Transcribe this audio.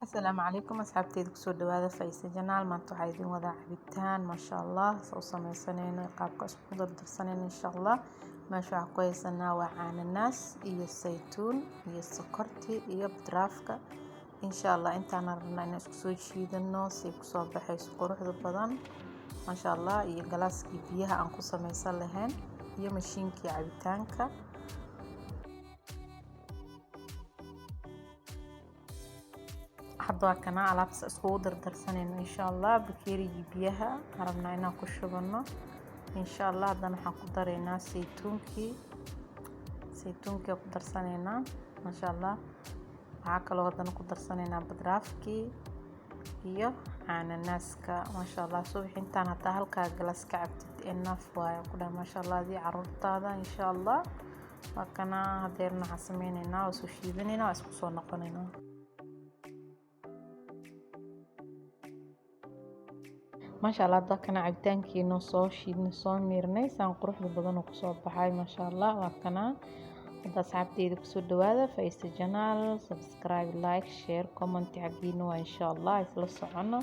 Asalaamu calaykum asxaabteyda, kusoo dhawaada Faisa Channel. Maanta waxaa idin wadaa cabitaan, maasha Allah, soo sameysanayno, qaabka isku dardarsanayno, insha Allah. Meesha waxaa ku haysanaa waa cananaas iyo saytuun iyo sokorti iyo baraafka, insha Allah. Intaana rabnaa inaan isku soo shiidano si kusoo baxayso quruxda badan, maasha Allah, iyo galaaskii biyaha aan ku sameysan lahayn iyo mashiinkii cabitaanka. Hadda waa kana alaabtaas iskugu dardarsanayno, insha Allah. Bakeerigii biyaha aan rabnaa inaan ku shubano, insha Allah. Haddana waxaan ku daraynaa saytuunkii, saytuunkii ku darsanaynaa, maasha Allah. Waxaa kaloo haddana ku darsanaynaa badraafkii iyo cananaaska, maasha Allah. Subax intaan hataa halkaa galaas ka cabtid, enough waaye ku dhaha, maasha Allah, adii caruurtaada, insha Allah. Waa kana hadeerna waxaan sameynaynaa, waa soo shiidanaynaa, waa isku soo noqonaynaa. Maasha Allah, hadda kana cabitaankiina soo shiidnay, soo miirnay, saan quruxda badan oo kusoo baxay, maasha Allah. Waa kana hadda. Asxaabteyda, kusoo dhawaada Faisa Channel. Subscribe, like, share, comment xaggiina waa, insha Allah. Isla socono.